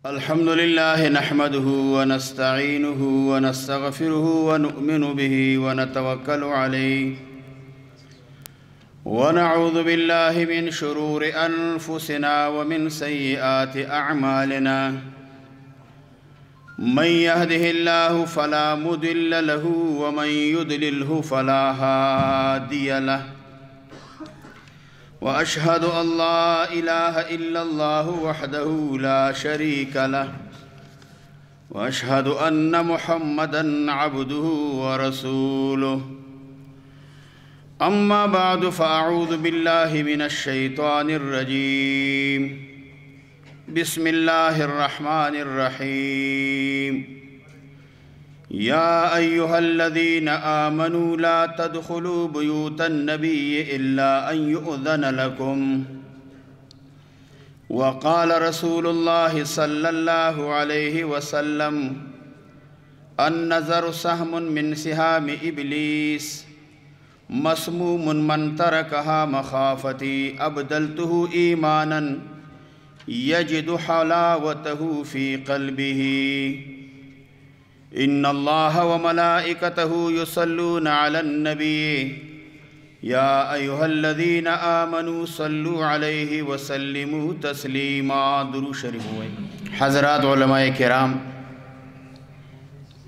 الحمد لله نحمده ونستعينه ونستغفره ونؤمن به ونتوكل عليه ونعوذ بالله من شرور أنفسنا ومن سيئات أعمالنا. من يهده الله فلا مضل له ومن يضلله فلا هادي له. وأشهد أن لا إله إلا الله وحده لا شريك له وأشهد أن محمدًا عبده ورسوله. أما بعد، فأعوذ بالله من الشيطان الرجيم. بسم الله الرحمن الرحيم. يا أيها الذين آمنوا لا تدخلوا بيوت النبي إلا أن يؤذن لكم. وقال رسول الله صلى الله عليه وسلم: النظر سهم من سهام إبليس، مسموم من تركها مخافتي، أبدلته إيمانا يجد حلاوته في قلبه. إن الله وملائكته يصلون على النبي يا أيها الذين آمنوا صلوا عليه وسلموا تسليما. درود شریف ہوئے. حضرات علماء کرام،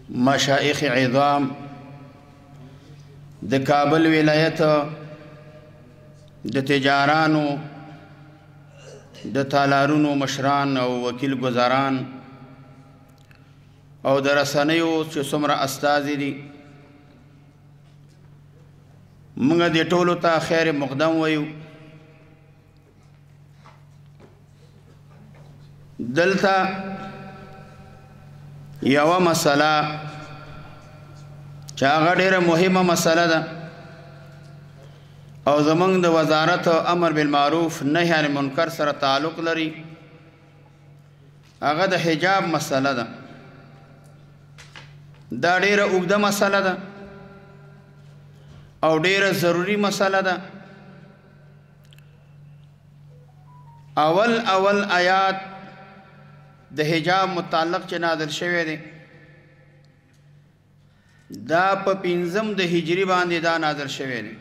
مشائخ عظام، د کابل ولایت د تجارانو د تالارونو مشران او وکیل گزاران او د رسنیو چې څومره استازي دي، موږ دې ټولو ته خیر مقدم وایو. دلته یوه مسله چې هغه ډېره مهمه مسله ده او زمونږ د وزارت امر بالمعروف نهی عن المنکر سره تعلق لري، هغه د حجاب مسله ده. دا ډېره اوږده مسله ده او ډېره ضروري مسله ده. اول اول آیات د حجاب متعلق چې نازل شوی دی، دا په پنځم د هجري باندې دا نازل شوی دی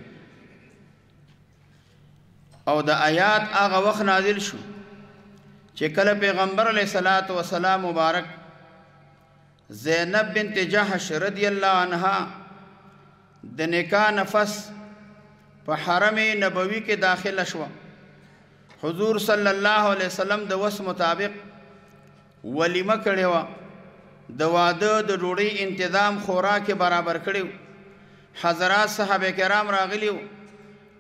او د آیات هغه وخت نازل شو چې کله پیغمبر علیه الصلاة والسلام مبارک زینب بنت جحش رضی الله عنها د نکاح نفس په حرم نبوي کې داخله شوه. حضور صلی الله علیه وسلم د وس مطابق ولیمه کړې وه، د واده د ډوډۍ انتظام خوراک یې برابر کړی و. حضرات صحابه کرام راغلي وو،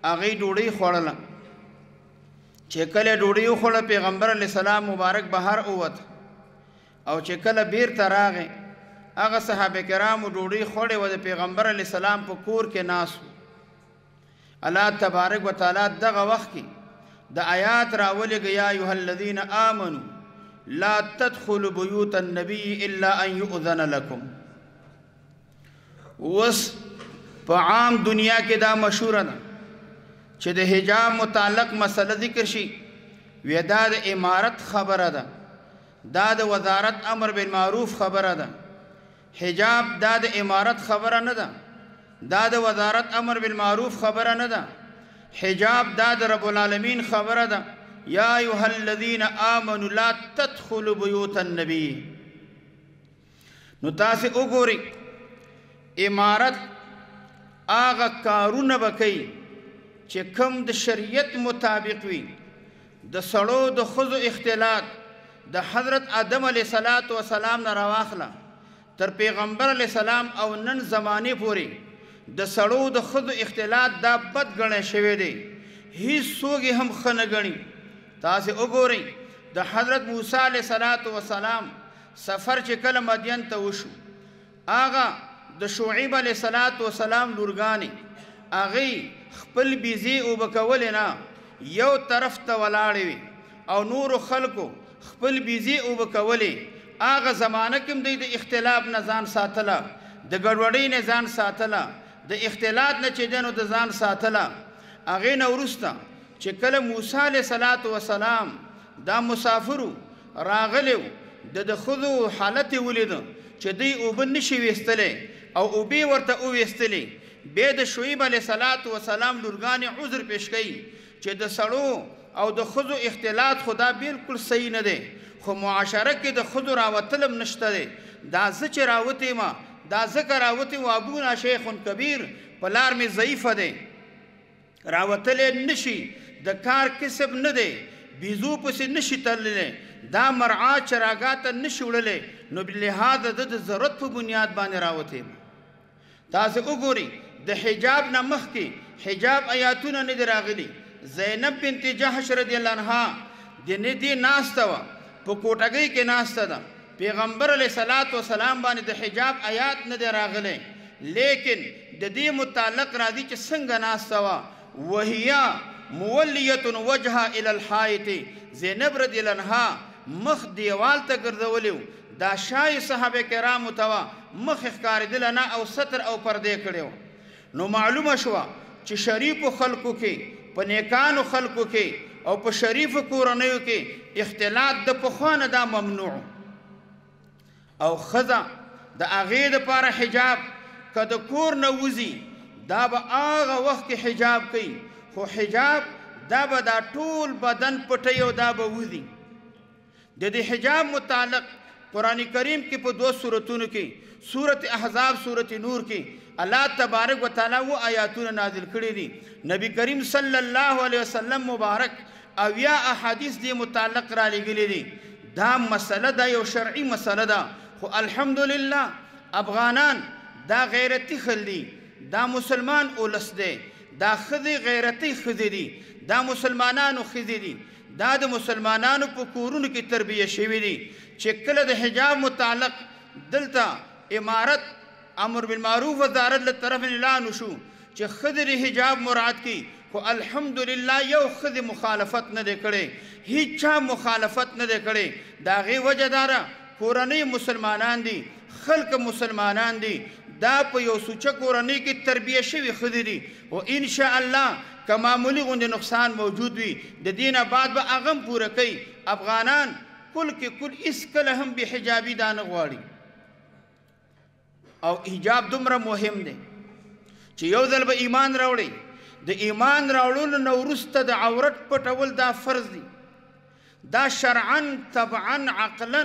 هغوی ډوډۍ خوړله. چې کله ډوډۍ وخوړه، پیغمبر علیه السلام مبارک بهر ووت او چې کله بیرته راغی، هغه صحابه کرامو ډوډۍ خوړې وه، د پیغمبر علیه السلام په کور کې ناست وو. الله تبارک وتعالی دغه وخت کې د آیات راولېږه: یا ایها الذین آمنو لا تدخلوا بيوت النبي إلا أن يؤذن لكم. اوس په عام دنیا کې دا مشهوره ده چې د حجاب متعلق مسله ذکر شي، وی دا د امارت خبره ده، دا د وزارت امر بالمعروف خبره ده. حجاب دا د امارت خبره نه ده، دا د وزارت امر بالمعروف خبره نه ده. حجاب دا د رب العالمین خبره ده. یا ایها الذین آمنوا لا تدخلوا بیوت النبی. نو تاسې وګورئ، امارت هغه کارونه به کوي چې کوم د شریعت مطابق وي. د سړو د ښځو اختلاط د حضرت آدم علیه الصلاة والسلام نه راواخله تر پیغمبر علیه السلام او نن زمانې پورې د سړو د ښځو اختلاط دا بد ګڼی شوی دی، هیڅ څوک یې هم ښه نه ګڼي. تاسې وګورئ، د حضرت موسی علیه الصلاة والسلام سفر چې کله مدین ته وشو، هغه د شعیب علیه الصلاة والسلام لورګانې هغې خپل بیزې اوبه کولې نه، یو طرف ته ولاړې وې او نورو خلکو خپل بیزې اوبه کولې. هغه زمانه کې هم دوی د اختلاف نه ځان ساتله، د ګډوډۍ نه ځان ساتله، د اختلاط نه چې دی نو د ځان ساتله. هغې نه وروسته چې کله موسی علیه الصلاة والسلام دا مسافرو راغلی و، د ښځو حالت یې ولید چې دوی اوبه نشي ویستلی او اوبه ورته وویستلې. بیا د شعیب علیه الصلاة والسلام لورګانې عذر پیش کوي چې د سړو او د ښځو اختلاط خو دا بالکل صحیح نه دی، خو معاشره کې د ښځو راوتل هم نشته دی. دا زه چې راوتې ما دا ځکه راوتې و ابونا شیخ کبیر، پلار مې ضعیفه دی، راوتلی نشي، د کار کسب نه دی، بیزو پسې نشي تللی، دا مرعا چراګاه ته نشي وړلی، نو لهذا د ضرورت په بنیاد باندې راوتې ما. تاسې وګورئ د حجاب نه مخکې حجاب آیاتونه نه دي راغلي. زینب بنت جحش رضی الله عنها د نه دې ناسته وه، په کوټګۍ کې ناسته ده، پیغمبر علیه الصلاة والسلام باندې د حجاب آیات نه دی راغلی، لیکن د دې متعلق راځي چې څنګه ناسته وه. وهي مولیة وجهها الی الحائط، زینب رضی الله عنها مخ دیوال ته ګرځولی و، دا شای صحابه کرامو ته وه، مخ یې ښکارېدله نه او ستر او پردې کړی و. نو معلومه شوه چې شریفو خلکو کې، په نیکانو خلکو کې او په شریفو کورنیو کې اختلاط د پخوا نه دا ممنوع. او ښځه د هغې دپاره حجاب که د کور نه وځي دا به هغه وخت کې حجاب کوي، خو حجاب دا به دا ټول بدن پټوي او دا به وځي. د دې حجاب متعلق قرآن کریم کې په دوه سورتونو کې، سورت احزاب، سورت نور کې الله تبارک و تعالی و آیاتونه نازل کړي دي. نبی کریم صلی الله علیه وسلم مبارک او یا احادیث دې متعلق را لېږلي دي. دا مسله ده، یو شرعي مسله ده، خو الحمدلله افغانان دا غیرتي خل دي، دا مسلمان اولس دی، دا ښځې غیرتي ښځې دي، دا مسلمانانو ښځې دي، دا د مسلمانانو په کورونو کې تربیه شوي دي چې کله د حجاب متعلق دلته امارت امر بالمعروف وزارت له طرف اعلان وشو چې ښځې د حجاب مراعات کړي، خو الحمدلله یو ښځې مخالفت نه دی کړی، هیچا مخالفت نه دی کړی. د هغې وجه دا ده کورنۍ مسلمانان دي، خلک مسلمانان دي، دا په یو سوچه کورنۍ کې تربیه شوي ښځې دي، او انشاءالله که معمولي غوندې نقصان موجود وي د دې نه بعد به هغه هم پوره کوي. افغانان کل کې کل هېڅکله هم بې حجابي دا نه غواړي. او حجاب دومره مهم دی چې یو ځل به ایمان راوړي، د ایمان راوړلو نه وروسته د عورت پټول دا فرض دی، دا شرعا طبعا عقلا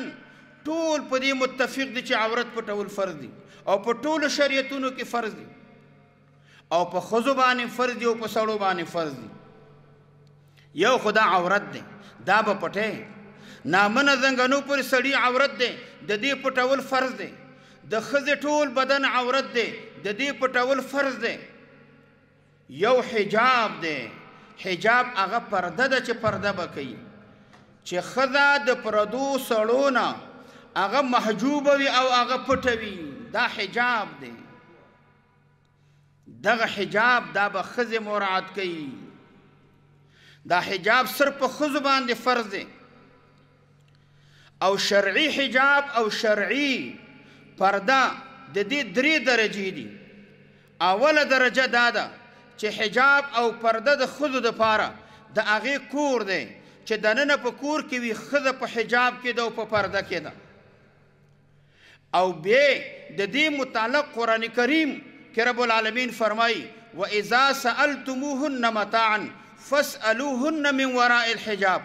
ټول په دې متفق دي چې عورت پټول فرض دی، او په ټولو شریعتونو کې فرض دی، او په ښځو باندې فرض دی او په سړو باندې فرض دی. یو خو دا عورت دی، دا به پټی، نامنه زنګنو پورې سړي عورت دی، د دې پټول فرض دی. د ښځې ټول بدن عورت دی، د دې پټول فرض دی. یو حجاب دی، حجاب هغه پرده ده چې پرده به کوي، چې ښځه د پردو سړو نه هغه محجوبه وي او هغه پټه وي، دا حجاب دی. دغه حجاب دا به ښځې مراعات کوي. دا حجاب صرف په ښځو باندې فرض دی. او شرعي حجاب او شرعي پرده د دې درې درجې دي. اوله درجه دا ده چې حجاب او پرده د ښځو دپاره د هغې کور دی چې دننه په کور کې وي، ښځه په حجاب کې ده او په پرده کې ده. او بیا د دې متعلق قرآن کریم کې رب العالمین فرمایي وَإِذَا سَأَلْتُمُوهُنَّ مَتَاعًا فَاسْأَلُوهُنَّ مِنْ وَرَاءِ الْحِجَابِ.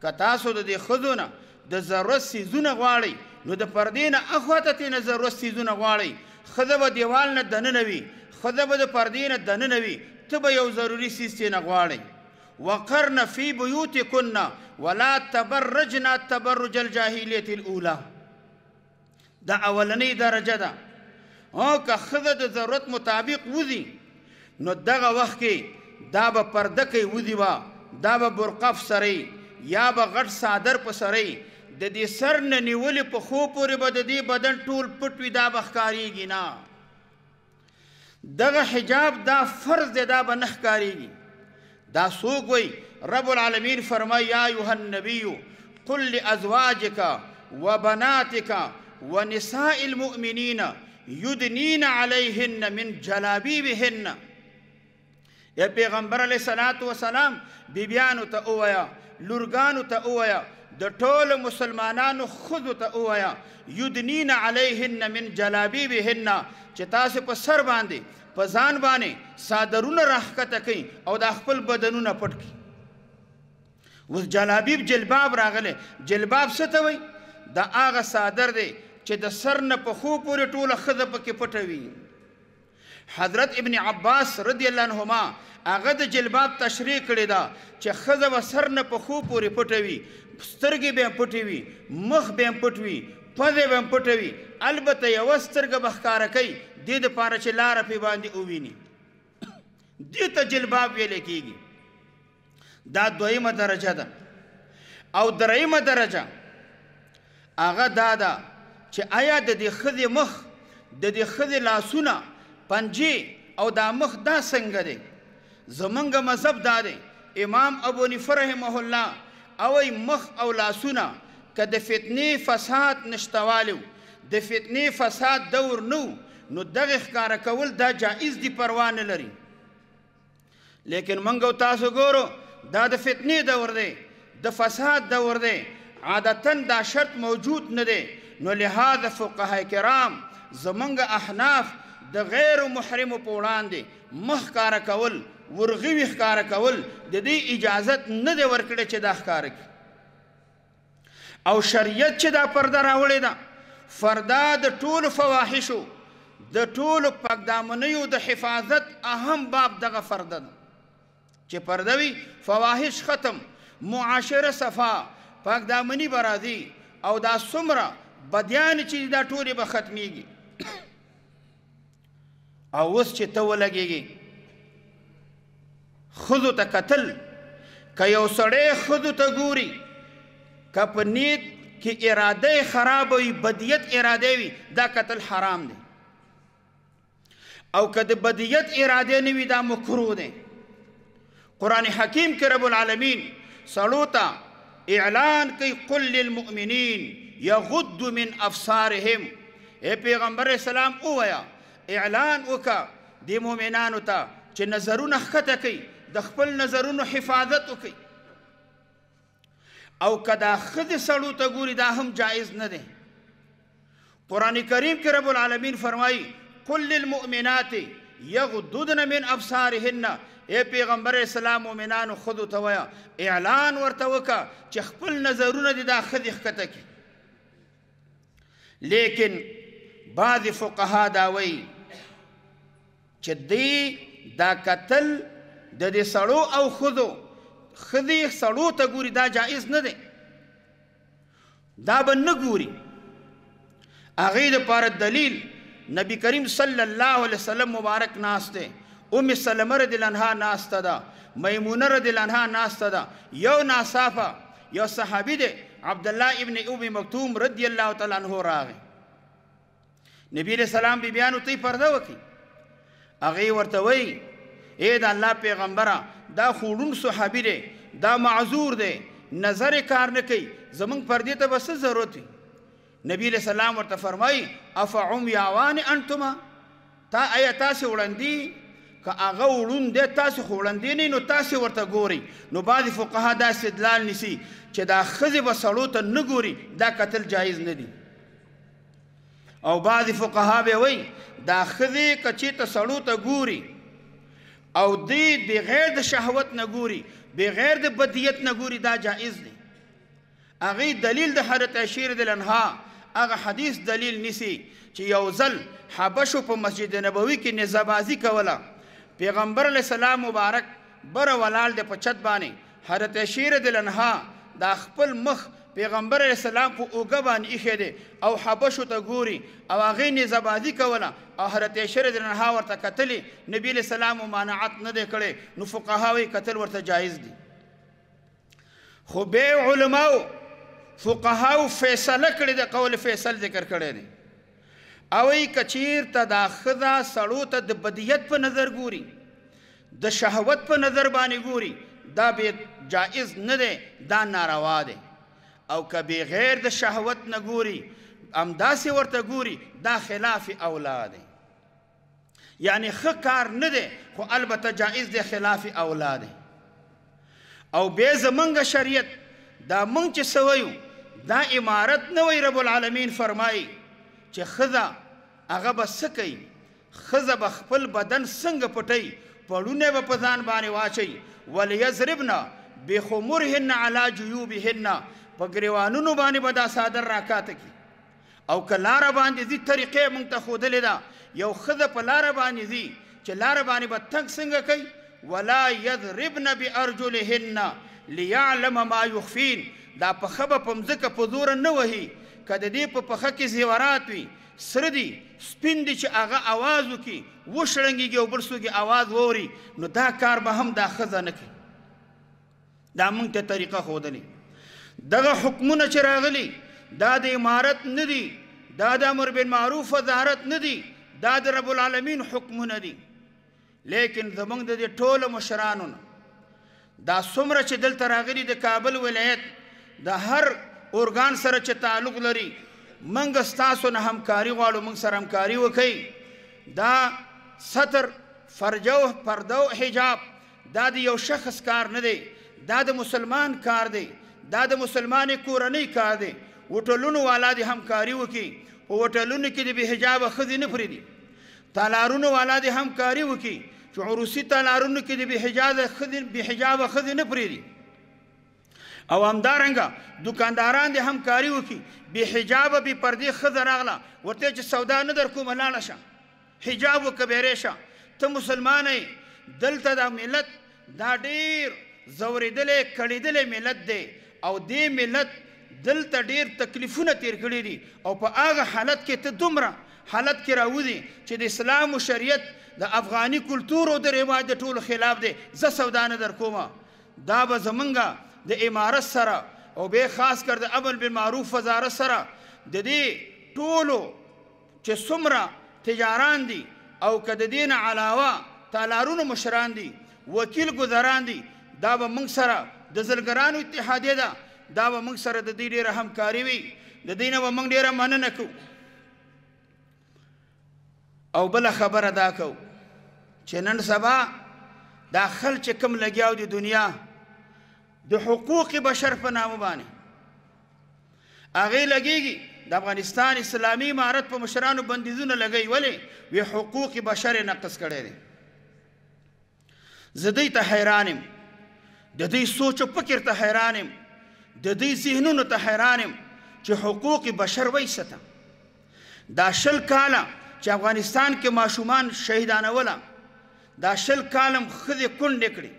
که تاسو د دې ښځو نه د ضرورت څیزونه غواړئ نو د پردې نه اخوا ته ترې نه ضرورت څیزونه غواړئ. ښځه به دیوال نه دننه وي، ښځه به د پردې نه دننه وي، ته به یو ضروري څیز ترې نه غواړئ. وَقَرْنَ فِي بُيُوتِكُنَّ وَلَا تَبَرَّجْنَ تَبَرُّجَ الْجَاهِلِيَّةِ الْأُولَى. دا اولنۍ درجه ده. او که ښځه د ضرورت مطابق وځي نو دغه وخت کې دا به پرده کوي وځي به، دا به برقع په سرئ یا به غټ څادر په سرئ، د دې سر نه نیولې پښو پورې به د دې بدن ټول پټ وي، دا به ښکارېږي نه. دغه حجاب دا فرض دی، دا به نه ښکارېږي. دا څوک وایي؟ رب العالمین فرمایي یا ایها النبی قل لازواجک وبناتک ونساء المؤمنین یدنین علیهن من جلابیبهن. یا پیغمبر علیه الصلاة والسلام بیبیانو ته ووایه، لورګانو ته ووایه، د ټولو مسلمانانو ښځو ته ووایه، یدنین علیهن من جلابیبهن، چې تاسو په سر باندې په ځان باندې څادرونه راښکته کړئ او دا خپل بدنونه پټ کړئ. اوس جلابیب جلباب راغلی. جلباب څه ته وایي؟ دا هغه څادر دی چې د سر نه پښو پورې ټوله ښځه پکې پټه وي. حضرت ابن عباس رضی الله عنهما هغه د جلباب تشریح کړې ده چې ښځه به سر نه پښو پورې پټه وي، سترګې به هم پټې وي، مخ به هم پټ وي، پزې به هم پټه وي، البته یوه سترګه به ښکاره کوي دې دپاره چې لاره پرې باندې وویني. دې ته جلباب ویلی کېږي. دا دویمه درجه ده. او دریمه درجه هغه دا ده چې آیا د دې ښځې مخ، د دې ښځې لاسونه، پنجې او دا مخ دا څنګه دی؟ زمونږ مذهب دا دی، امام ابو حنیفه رحمه الله او مخ او لاسونه که د فتنې فساد نشتوالی و، د فتنې فساد دور نه، نو دغې ښکاره کول دا جائز دي، پروا نه لري. لیکن موږ او تاسو ګورو دا د فتنې دور دی، د فساد دور دی، عادتا دا شرط موجود نه دی. نو لهذا فقهای کرام زمونږ احناف د غیر محرمو په وړاندې مخ ښکاره کول، ورغوي ښکاره کول، د دې اجازت نه دی ورکړی چې دا ښکاره کړي. او شریعت چې دا پرده راوړې ده، فردا د ټولو فواحشو، د ټولو پاکدامنیو د حفاظت اهم باب دغه فرده ده. چې پرده وي فواحش ختم، معاشره صفا، پاکدامني به راځي، او دا څومره بدیانې چې دي دا ټولې به ختمیږي. او اوس چې ته ولګېږې ښځو ته کتل، که یو سړی ښځو ته ګوري، که په نیت کې اراده یې خرابه وي، بدیت اراده وي، دا کتل حرام دی. او که د بدیت اراده نه وي، دا مکروه دی. قرآن حکیم کې رب العالمین سړو ته اعلان کوي، قل للمؤمنین یغض من ابصارهم. ای پیغمبر اسلام ووایه، اعلان وکړه دې مؤمنانو ته چې نظرونه ښکته کوي، د خپل نظرونو حفاظت وکړي. او که دا ښځې سړو ته ګوري، دا هم جایز نه دی. قرآن کریم کې رب العالمین فرمایي، قل للمؤمنات یغضضن من ابصارهن. ای پیغمبر اسلام مؤمنانو ښځو ته وایه، اعلان ورته وکړه چې خپل نظرونه دې دا ښځې ښکته کړي. لیکن بعضې فقها دا وایي چې دی دا کتل د دې سړو او ښځو، ښځې سړو ته ګوري، دا جایز نه دی، دا به نه ګوري. هغې دپاره دلیل نبی کریم صلی الله علیه وسلم مبارک ناست دی، ام سلمه رضی الله عنها ناسته ده، میمونه رضی الله عنها ناسته ده. یو ناصافه یو صحابي دی، عبدالله ابن ام مکتوم رضی الله تعالی عنه راغی. نبی علیہ السلام بیبیانو ته یې پرده وکړي. هغې ورته وایي، ای د الله پیغمبره، دا خو ړوند صحابي دی، دا معذور دی، نظر یې کار نه کوي، زموږ پردې ته به څه ضرورت وي؟ نبی علیہ السلام ورته فرمایي، افعمیاوان انتما، تا آیا تاسې وړاندې؟ که هغه وړوند دی، تاسې خو وړاندې نه، نو تاسې ورته ګورئ. نو بعضې فقها دا استدلال نیسي چې دا ښځې به سړو ته نه ګوري، دا کتل جایز نه دي. او بعضې فقها به وایي دا ښځې که چېرته سړو ته ګوري او دی بغیر د شهوت نه ګوري، بغیر د بدیت نه ګوري، دا جایز دی. هغې دلیل د حضرت عائشې رضی الله عنها هغه حدیث دلیل نیسي چې یو ځل حبشو په مسجد نبوي کې نیزهبازي کوله. پیغمبر علیه السلام مبارک بره ولاړ دی په چت باندې. حضرت عائشې رضی الله عنها دا خپل مخ پیغمبر علیه السلام په اوږه باندې ایښی دی او حبشو ته ګوري، او هغې نیزهبازي کوله، او حضرت عائشې رضی الله عنها ورته کتلې، نبي علیه السلام ممانعت نه دی کړی. نو فقها وایي کتل ورته جایز دي. خو بیا علماو فقهاو فیصله کړې ده، قول فیصل ذکر کړی دی، او وایي که چېرته دا ښځه سړو ته د بدیت په نظر ګوري، د شهوت په نظر باندې ګوري، دا به جائز نه دی، دا ناروا دی. او که بغیر د شهوت نه ګوري، همداسې ورته ګوري، دا خلاف اولا دی، یعنی ښه کار نه دی، خو البته جائز دی، خلاف اولا دی. او بیا زمونږ شریعت دا مونږ چې څه وایو دا امارت نه وایي. رب العالمین فرمایي چې ښځه هغه به څه کوي؟ ښځه به خپل بدن څنګه پټوي؟ پړونه به په ځان باندې واچوي. ولیضربن بخمرهن علی جیوبهن، په ګریوانونو باندې به دا څادر راکاته کړي. او که لاره باندې ځي، طریقې مونږ ته ښودلې ده، یو ښځه په لاره باندې ځي چې لاره باندې به تنګ څنګه کوي؟ ولا یضربن بارجلهن لیعلم ما یخفین، دا پښه به په مځکه په زوره نه وهي، که د دې په پښه کې زیورات وي، سره دي، سپین دي، چې هغه اواز وکړي، وشړنګېږي او بل څوک یې اواز واوري، نو دا کار به هم دا ښځه نه کوي. دا موږ ته طریقه ښودلې. دغه حکمونه چې راغلي دا د امارت نه دي، دا د امر بالمعروف وزارت نه دي، دا د رب العالمین حکمونه دي. لیکن زموږ د دې ټولو مشرانو نه دا څومره چې دلته راغلي د کابل ولایت د هر ارګان سره چې تعلق لري، موږ ستاسو نه همکاري غواړو، موږ سره همکاري وکړئ. دا ستر، فرجو، پرده او حجاب دا د یو شخص کار نه دی، دا د مسلمان کار دی، دا د مسلمانې کورنۍ کار دی. هوټلونو والا دې همکاري وکړي، په هوټلونو کې دې بې حجابه ښځې نه پرېږدي. تالارونو والا دې همکاري وکړي چې عروسي تالارونو کې دې بې حجابه ښځې نه پرېږدي. او همدارنګه دکانداران دې همکاري وکړي، بې حجابه بې پردې ښځه راغله ورته چې سودا نه در کومه، لاړه شه، حجاب وکړه، بیرې شه، ته مسلمان یې. دلته دا ملت دا ډېر ځورېدلی کړېدلی ملت دی، او دې ملت دلته ډېر تکلیفونه تیر کړي دي، او په هغه حالت کې ته دومره حالت کې راوځي چې د اسلام و شریعت د افغاني کلتور او د رواج د ټولو خلاف دی، زه سودا نه در کومه. دا به زمونږ د امارت سره او بیا خاص کر د امر بالمعروف وزارت سره د دې ټولو چې څومره تجاران دي، او که د دې نه علاوه تالارونو مشران دي، وکیل ګذران دي، دا به موږ سره د زلګرانو اتحادیه ده، دا به موږ سره د دې ډېره همکاري وي، د دې نه به موږ ډېره مننه کوو. او بله خبره دا کوو چې نن سبا دا خلک چې کوم لګیاو دي دنیا د حقوق بشر په نامه باندې هغې لګېږي، د افغانستان اسلامي امارت په مشرانو بندیزونه لګوي. ولې؟ وی حقوق بشر یې نقض کړی دی. زه دوی ته حیران یم، د دوی سوچ او فکر ته حیران یم، د دوی ذهنونو ته حیران یم چې حقوق بشر وایي څه ته. دا 20 کاله چې افغانستان کې ماشومان شهیدانوله، دا 20 کاله هم ښځې کونډې کړې،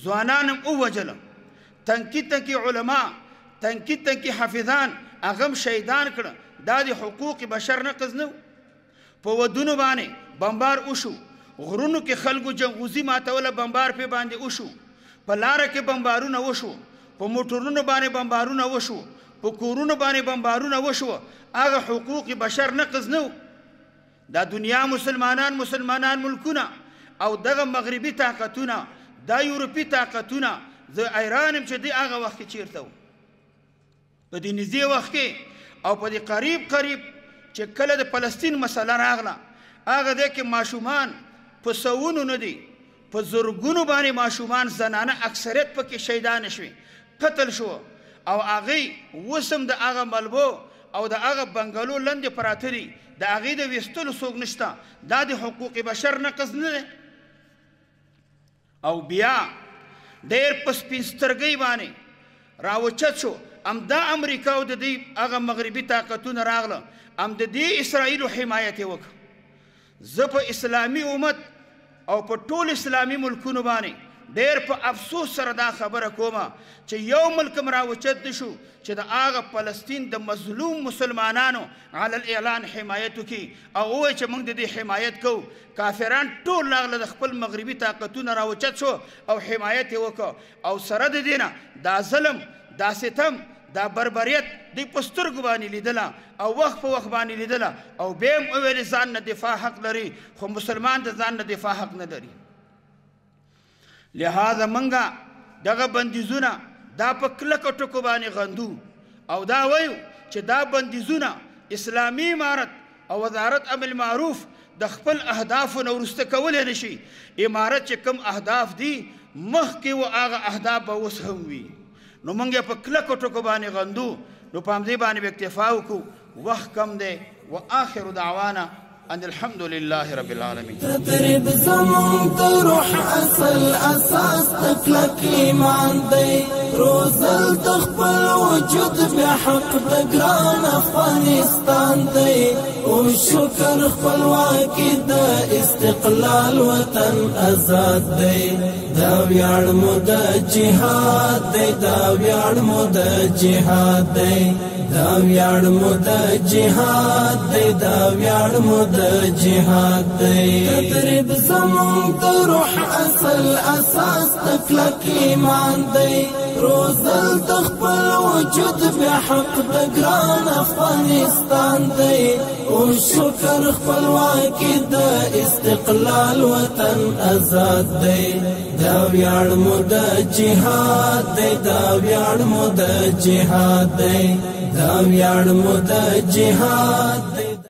ځوانان هم ووژله، تنکي تنکي علما، تنکي تنکي حافظان هغه هم شهیدان کړه. دا د حقوق بشر نقض نه و. په ودونو باندې بمبار وشو، غرونو کې خلکو جنغوزي ماتوله، بمبار پې باندې وشو، په لاره کې بمبارونه وشو، په موټرونو باندې بمبارونه وشو، په کورونو باندې بمبارونه وشو. هغه حقوق بشر نقض نه و. دا دنیا مسلمانان، مسلمانان ملکونه او دغه مغربي طاقتونه، دا یورپي طاقتونه، زه حیران یم چې دوی هغه وخت کې چیرته وو. په دې نږدې وخت کې او په دې قریب قریب چې کله د فلسطین مسله راغله، هغه ځای کې ماشومان په سوونو نه دي، په زرګونو باندې ماشومان، زنانه اکثریت پکې شهیدان شوي، قتل شو، او هغوی اوس هم د هغه ملبو او د هغه بنګلو لاندې پراته دي، د هغې د ویستلو څوک نشته. دا د حقوق بشر نقض نه دی. او بیا ډېر په سپین سترګۍ باندې راوچت شو، همدا امریکا او د دې هغه مغربي طاقتونه راغله، هم د دې اسرائیلو حمایت یې وکړ. زه په اسلامي امت او په ټول اسلامي ملکونو باندې ډېر په افسوس سره دا خبره کومه چې یو ملک هم راوچت نه شو چې د هغه فلسطین د مظلوم مسلمانانو علی الاعلان حمایت وکړي او ووایي چې موږ د دې حمایت کوو. کافران ټول راغله د خپل مغربي طاقتونه راوچت شو او حمایت یې وکړ، او سره د دې نه دا ظلم، دا ستم، دا بربریت دوی په سترګو باندې لیدله او وخت په وخت باندې لیدله، او بیا هم وویل ځان نه دفاع حق لري، خو مسلمان د ځان نه دفاع حق نه لري. لهذا منګه دغه بندیزونه دا په کلکو ټکو باندې غندو، او دا وایو چې دا بندیزونه اسلامي امارت او وزارت امر معروف د خپل اهدافو نه وروسته کولی نه شي. امارت چې کوم اهداف دي مخکې و هغه اهداف به اوس هم وي. نو موږ یې په کلکو ټکو باندې غندو، نو په همدې باندې به اکتفا وکړو. وخت کم دی. وآخر دعوانا ان الحمد لله رب العالمين. تدریب زمونږ د روح اصل اساس د کلک ایمان دی، روزل د خپل وجود بیا حق د ګران افغانستان دی، او شکر خپلواکي د استقلال وطن آزاد دی. دا ویاړ مو د جهاد دی، دا ویاړ مو د جهاد دی، دا ویاړ مو د جهاد دی، دا ویاړ مو د جهاد دی. تدریب زمونږ د روح اصل اساس د کلک ایمان دی، روزل د خپل وجود بیا حق د ګران افغانستان دی، او شکر خپلواکي د استقلال وطن آزاد دی. دا ویاړ مو د جهاد دی، دا ویاړ مو د جهاد دی، دا ویاړ مو د جهاد دی.